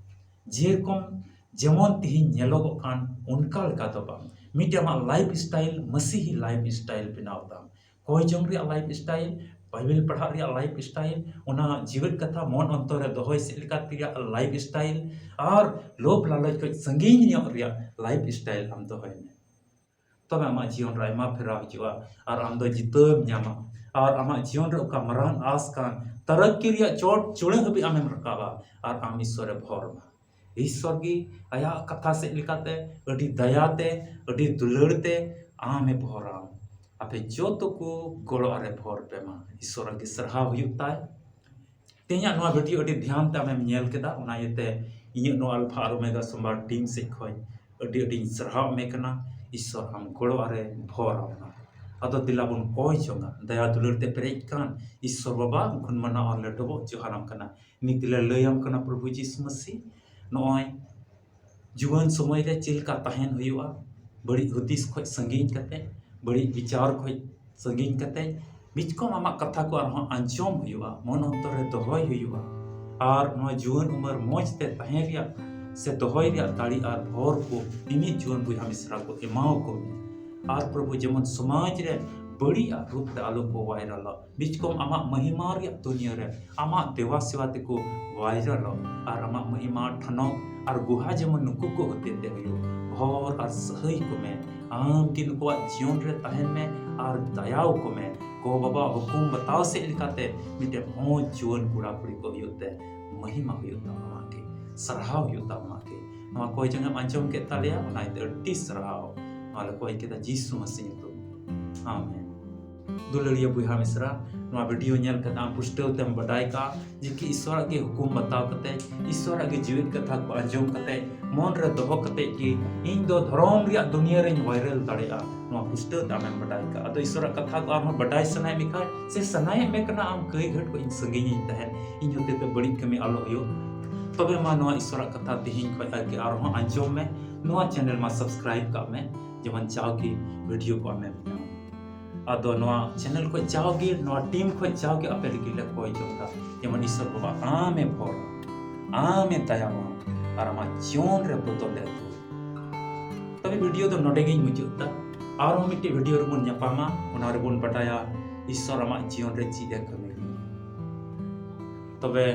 ᱡᱮᱨᱚᱠᱚᱢ ᱡᱮᱢᱚᱱ ᱛᱮᱦᱮᱧ ᱧᱮᱞᱚᱜᱚᱜ ᱠᱟᱱ ᱚᱱᱠᱟ ᱞᱮᱠᱟ ᱫᱚ ᱵᱟᱝ, ᱢᱤᱫᱴᱮᱱ ᱟᱢᱟᱜ life style, ᱢᱟᱹᱥᱤᱦᱤ life style ᱵᱮᱱᱟᱣ ᱛᱟᱢ᱾ ᱠᱚᱭ ᱡᱚᱝ ᱨᱮᱭᱟᱜ life style, ᱵᱟᱭᱵᱮᱞ ᱯᱟᱲᱦᱟᱜ ᱨᱮᱭᱟᱜ life style, ᱚᱱᱟ ᱡᱤᱣᱮᱫ ᱠᱟᱛᱷᱟ ᱢᱚᱱ ᱚᱱᱛᱚᱨ ᱨᱮ ᱫᱚᱦᱚᱭ ᱥᱮᱫ ᱞᱮᱠᱟ ᱨᱮᱭᱟᱜ life style, ᱟᱨ ᱞᱳᱵᱷ ᱞᱟᱞᱚᱪ ᱠᱷᱚᱱ ᱥᱟᱺᱜᱤᱧ ᱧᱚᱜ ᱨᱮᱭᱟᱜ life style ᱟᱢ ᱫᱚᱦᱚᱭ ᱢᱮ᱾ ᱛᱚᱵᱮ ᱟᱢᱟᱜ ᱡᱤᱭᱚᱱ ᱨᱮ ᱟᱭᱢᱟ ᱯᱷᱮᱨᱟᱣ ᱦᱤᱡᱩᱜᱼᱟ ᱟᱨ ᱟᱢ ᱫᱚ ᱡᱤᱛᱟᱹᱣ ᱮᱢ ᱧᱟᱢᱟ᱾ ᱟᱨ ᱟᱢᱟᱜ ᱡᱤᱭᱚᱱ ᱨᱮ ᱚᱠᱟ ᱢᱟᱨᱟᱝ ᱟᱸᱥ ᱠᱟᱱ, ᱛᱟᱨᱟᱠᱠᱤ ᱨᱮᱭᱟᱜ ᱪᱚᱴ ᱪᱩᱲᱟᱹ ᱦᱟᱹᱵᱤᱡ ᱟᱢᱮᱢ ᱨᱟᱠᱟᱵᱟ ᱟᱨ ᱟᱢ ᱤᱥᱥᱚᱨᱮ ᱵᱷᱚᱨ ᱢᱟ᱾ ᱤᱥᱥᱚᱨ ᱜᱮ ᱟᱭᱟᱜ ᱠᱟᱛᱷᱟ ᱥᱮᱫ ᱞᱮᱠᱟᱛᱮ ᱟᱹᱰᱤ ᱫᱟᱭᱟᱛᱮ, ᱟᱹᱰᱤ ᱫᱩᱞᱟᱹᱲ ᱛᱮ ᱟᱢᱮ ᱵᱷᱚᱨᱟᱢ᱾ ᱟᱯᱮ ᱡᱚᱛᱚ ᱠᱚ ᱜᱚᱲᱚ ᱟᱨᱮ ᱵᱷᱚᱨ ᱯᱮ ᱢᱟ᱾ ᱤᱥᱥᱚᱨ ᱟᱜᱮ ᱥᱟᱨᱦᱟᱣ ᱦᱩᱭᱩᱜ ᱛᱟᱭ᱾ ᱛᱮᱦᱮᱧᱟᱜ ᱱᱚᱣᱟ video ᱟᱹᱰᱤ ᱫᱷᱮᱭᱟᱱ ᱛᱮ ᱟᱢᱮᱢ ᱧᱮᱞ ᱠᱮᱫᱟ, ᱚᱱᱟ ᱤᱭᱟᱹᱛᱮ ᱤᱧᱟᱹᱜ ᱱᱚᱣᱟ Alpha ᱟᱨ Omega ᱥᱳᱢᱵᱟᱨ team ᱥᱮᱫ ᱠᱷᱚᱱ ᱟᱹᱰᱤ ᱟᱹᱰᱤᱧ ᱥᱟᱨᱦᱟᱣ ᱢᱮ ᱠᱟᱱᱟ᱾ ᱤᱥᱥᱚᱨ ᱟᱢ ᱜᱚᱲᱚ ᱟᱨᱮ ᱵᱷᱚᱨ ᱟᱢ ᱢᱟ᱾ ᱟᱫᱚ ᱫᱮᱞᱟ ᱵᱚᱱ ᱠᱚᱭ ᱡᱚᱝᱟ, ᱫᱟᱭᱟ ᱫᱩᱞᱟᱹᱲ ᱛᱮ ᱯᱮᱨᱮᱡ ᱠᱟᱱ ᱤᱥᱥᱚᱨ ᱵᱟᱵᱟ, ᱠᱷᱚᱱ ᱢᱟᱱᱟᱣ ᱟᱨ ᱞᱮ ᱰᱚᱵᱚᱜ ᱡᱚᱦᱟᱨᱟᱢ ᱠᱟᱱᱟ᱾ ᱱᱤᱛ ᱞᱮ ᱞᱟᱹᱭᱟᱢ ᱠᱟᱱᱟ ᱯᱨᱚᱵᱷᱩ ᱡᱤᱥᱩ ᱢᱟᱹᱥᱤ, ᱱᱚᱜᱼᱚᱭ ᱡᱩᱣᱟᱹᱱ ᱥᱚᱢᱚᱭ ᱨᱮ ᱪᱮᱫ ᱞᱮᱠᱟ ᱛᱟᱦᱮᱱ ᱦᱩᱭᱩᱜᱼᱟ, ᱵᱟᱹᱲᱤᱡ ᱦᱩᱫᱤᱥ ᱠᱷᱚᱱ ᱥᱟᱺᱜᱤᱧ ᱠᱟᱛᱮ, ᱵᱟᱹᱲᱤᱡ ᱵᱤᱪᱟᱨ ᱠᱷᱚᱱ ᱥᱟᱺᱜᱤᱧ ᱠᱟᱛᱮ, ᱢᱤᱪᱠᱚᱢ ᱟᱢᱟᱜ ᱠᱟᱛᱷᱟ ᱠᱚ ᱟᱨᱦᱚᱸ ᱟᱸᱡᱚᱢ ᱦᱩᱭᱩᱜᱼᱟ, ᱢᱚᱱ ᱚᱱᱛᱚᱨ ᱨᱮ ᱫᱚᱦᱚᱭ ᱦᱩᱭᱩᱜᱼᱟ᱾ ᱟᱨ ᱱᱚᱣᱟ ᱡᱩᱣᱟᱹᱱ ᱩᱢᱮᱨ ᱢᱚᱡᱽ ᱛᱮ ᱛᱟᱦᱮᱸ ᱨᱮᱭᱟᱜ ᱥᱮ ᱫᱚᱦᱚᱭ ᱨᱮᱭᱟᱜ ᱫᱟᱲᱮ ᱟᱨ ᱵᱷᱚᱨ ᱠᱚ ᱢᱤᱢᱤᱫ ᱡᱩᱣᱟᱹᱱ ᱵᱚᱭᱦᱟ ᱢᱤᱥᱨᱟ ᱠᱚ ᱮᱢᱟᱣ ᱠᱚ ᱢᱮ᱾ ᱟᱨ ᱯᱨᱚᱵᱷᱩ, ᱡᱮᱢᱚᱱ ᱥᱚᱢᱟᱡᱽ ᱨᱮ ᱵᱟᱹᱲᱤᱡ ᱟᱜ ᱨᱩᱯ ᱛᱮ ᱟᱞᱚ ᱠᱚ ᱵᱷᱟᱭᱨᱟᱞᱚᱜ, ᱢᱤᱪᱠᱚᱢ ᱟᱢᱟᱜ ᱢᱟᱹᱦᱤᱢᱟ ᱨᱮᱭᱟᱜ ᱫᱩᱱᱤᱭᱟᱹ ᱨᱮ ᱟᱢᱟᱜ ᱫᱮᱵᱟ ᱥᱮᱵᱟ ᱛᱮᱠᱚ ᱵᱷᱟᱭᱨᱟᱞᱚᱜ ᱟᱨ ᱟᱢᱟᱜ ᱢᱟᱹᱦᱤᱢᱟ ᱴᱷᱟᱱᱚᱠ ᱟᱨ ᱜᱩᱦᱟ ᱡᱮᱢᱚᱱ ᱱᱩᱠᱩ ᱠᱚ ᱦᱚᱛᱮ ᱛᱮ ᱦᱩᱭᱩᱜ᱾ ᱵᱷᱚᱨ ᱟᱨ ᱥᱟᱹᱦᱟᱹᱭ ᱠᱚ ᱢᱮ, ᱟᱢ ᱜᱮ ᱱᱩᱠᱩᱣᱟᱜ ᱡᱤᱭᱚᱱ ᱨᱮ ᱛᱟᱦᱮᱱ ᱢᱮ ᱟᱨ ᱫᱟᱭᱟᱣ ᱠᱚ ᱢᱮ᱾ ᱜᱚ ᱵᱟᱵᱟ ᱦᱩᱠᱩᱢ ᱵᱟᱛᱟᱣ ᱥᱮᱫ ᱞᱮᱠᱟᱛᱮ ᱢᱤᱫᱴᱮᱱ ᱢᱚᱡᱽ ᱡᱩᱣᱟᱹᱱ ᱠᱚᱲᱟ ᱠᱩᱲᱤ ᱠᱚ ᱦᱩᱭᱩᱜ ᱛᱮ ᱢᱟᱹᱦᱤᱢᱟ ᱦᱩᱭᱩᱜ ᱛᱟᱢᱟ ᱟᱢᱟᱜ ᱜᱮ, ᱥᱟᱨᱦᱟᱣ ᱦᱩᱭᱩᱜ ᱛᱟᱢᱟ ᱟᱢᱟᱜ ᱜᱮ᱾ ᱱᱚᱣᱟ ᱠᱚᱭ ᱡᱚᱝ ᱮᱢ ᱟᱸᱡᱚᱢ ᱠᱮᱫ ᱛᱟᱞᱮᱭᱟ, ᱚᱱᱟ ᱤᱭᱟᱹᱛᱮ ᱟᱹᱰᱤ ᱥᱟᱨᱦᱟᱣ᱾ ᱱᱚᱣᱟ ᱞᱮ ᱠᱚᱭ ᱠᱮᱫᱟ ᱡᱤᱥᱩ ᱢᱟᱹᱥᱤ ᱧᱩᱛᱩᱢ᱾ ᱟᱢᱮᱱ᱾ ᱫᱩᱞᱟᱹᱲᱤᱭᱟᱹ ᱵᱚᱭᱦᱟ ᱢᱤᱥᱨᱟ, ᱱᱚᱣᱟ video ᱧᱮᱞ ᱠᱟᱛᱮ ᱟᱢ ᱯᱩᱥᱴᱟᱹᱣ ᱛᱮᱢ ᱵᱟᱰᱟᱭ ᱠᱟᱜᱼᱟ ᱡᱮ ᱠᱤ ᱤᱥᱥᱚᱨᱟᱜ ᱜᱮ ᱦᱩᱠᱩᱢ ᱵᱟᱛᱟᱣ ᱠᱟᱛᱮ, ᱤᱥᱥᱚᱨᱟᱜ ᱜᱮ ᱡᱤᱣᱮᱫ ᱠᱟᱛᱷᱟ ᱠᱚ ᱟᱸᱡᱚᱢ ᱠᱟᱛᱮ, ᱢᱚᱱ ᱨᱮ ᱫᱚᱦᱚ ᱠᱟᱛᱮ ᱜᱮ ᱤᱧ ᱫᱚ ᱫᱷᱚᱨᱚᱢ ᱨᱮᱭᱟᱜ ᱫᱩᱱᱤᱭᱟᱹ ᱨᱮᱧ viral ᱫᱟᱲᱮᱭᱟᱜᱼᱟ᱾ ᱱᱚᱣᱟ ᱯᱩᱥᱴᱟᱹᱣ ᱛᱮ ᱟᱢᱮᱢ ᱵᱟᱰᱟᱭ ᱠᱟᱜᱼᱟ᱾ ᱟᱫᱚ ᱤᱥᱥᱚᱨᱟᱜ ᱠᱟᱛᱷᱟ ᱠᱚ ᱟᱨᱦᱚᱸ ᱵᱟᱰᱟᱭ ᱥᱟᱱᱟᱭᱮᱫ ᱢᱮ ᱠᱷᱟᱱ, ᱥᱮ ᱥᱟᱱᱟᱭᱮᱫ ᱢᱮ ᱠᱟᱱᱟ ᱟᱢ ᱠᱟᱹᱭ ᱜᱷᱟᱹᱴ ᱠᱷᱚᱱ ᱤᱧ ᱥᱟᱺᱜᱤᱧ ᱤᱧ ᱛᱟᱦᱮᱱ, ᱤᱧ ᱦᱚᱛᱮ ᱛᱮ ᱵᱟᱹᱲᱤᱡ ᱠᱟᱹᱢᱤ ᱟᱞᱚ ᱦᱩᱭᱩᱜ, ᱛᱚᱵᱮ ᱢᱟ ᱱᱚᱣᱟ ᱤᱥᱥᱚᱨᱟᱜ ᱠᱟᱛᱷᱟ ᱛᱮᱦᱮᱧ ᱠᱷᱚᱱ ᱟᱨᱠᱤ ᱟᱨᱦᱚᱸ ᱟᱸᱡᱚᱢ ᱢᱮ᱾ ᱱᱚᱣᱟ ᱪᱮᱱᱮᱞ ᱢᱟ ᱥᱟᱵᱥᱠᱨᱟᱭᱤᱵ ᱠᱟᱜ ᱢᱮ, ᱡᱮᱢᱚᱱ ᱡᱟᱣᱜᱮ ᱵᱷᱤᱰᱤᱭᱳ ᱠᱚ ᱟᱢᱮᱢ ᱧᱟᱢ᱾ ᱟᱫᱚ ᱱᱚᱣᱟ ᱪᱮᱱᱮᱞ ᱠᱷᱚᱱ ᱡᱟᱣᱜᱮ, ᱱᱚᱣᱟ ᱴᱤᱢ ᱠᱷᱚᱱ ᱡᱟᱣᱜᱮ ᱟᱯᱮ ᱞᱟᱹᱜᱤᱫ ᱞᱮ ᱠᱚᱭ ᱡᱚᱝ ᱮᱫᱟ, ᱡᱮᱢᱚᱱ ᱤᱥᱚᱨ ᱵᱟᱵᱟ ᱟᱢᱮ ᱵᱷᱚᱨ, ᱟᱢᱮ ᱫᱟᱭᱟᱢᱟ, ᱟᱨ ᱟᱢᱟᱜ ᱡᱤᱭᱚᱱ ᱨᱮ ᱵᱚᱫᱚᱞ ᱮ ᱟᱹᱜᱩᱭ᱾ ᱛᱚᱵᱮ ᱵᱷᱤᱰᱤᱭᱳ ᱫᱚ ᱱᱚᱰᱮ ᱜᱤᱧ ᱢᱩᱪᱟᱹᱫ ᱮᱫᱟ᱾ ᱟᱨᱦᱚᱸ ᱢᱤᱫᱴᱮᱡ ᱵᱷᱤᱰᱤᱭᱳ ᱨᱮᱵᱚᱱ ᱧᱟᱯᱟᱢᱟ, ᱚᱱᱟ ᱨᱮᱵᱚᱱ ᱵᱟᱰᱟᱭᱟ ᱤᱥᱚᱨ ᱟᱢᱟᱜ ᱡᱤᱭᱚᱱ ᱨᱮ ᱪᱮᱫ ᱮ ᱠᱟᱹᱢᱤ ᱠᱟᱱᱟ᱾ ᱛᱚᱵᱮ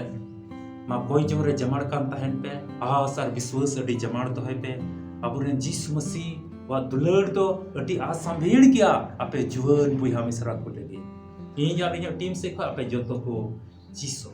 ᱢᱟ ᱠᱚᱭ ᱡᱚᱝ ᱨᱮ ᱡᱟᱢᱟᱲ ᱠᱟᱱ ᱛᱟᱦᱮᱱ ᱯᱮ, ᱟᱥ ᱟᱨ ᱵᱤᱥᱣᱟᱥ ᱟᱹᱰᱤ ᱡᱟᱢᱟᱲ ᱫᱚᱦᱚᱭ ᱯᱮ᱾ ᱟᱵᱚᱨᱮᱱ ᱡᱤᱥᱩ ᱢᱟᱹᱥᱤ ᱣᱟᱜ ᱫᱩᱞᱟᱹᱲ ᱫᱚ ᱟᱹᱰᱤ ᱟᱥᱟᱢᱵᱷᱤᱲ ᱜᱮᱭᱟ ᱟᱯᱮ ᱡᱩᱣᱟᱹᱱ ᱵᱚᱭᱦᱟ ᱢᱤᱥᱨᱟ ᱠᱚ ᱞᱟᱹᱜᱤᱫ᱾ ᱤᱧ ᱟᱨ ᱤᱧᱟᱹᱜ ᱴᱤᱢ ᱥᱮᱫ ᱠᱷᱚᱱ ᱟᱯᱮ ᱡᱚᱛᱚ ᱠᱚ ᱡᱤᱥᱩ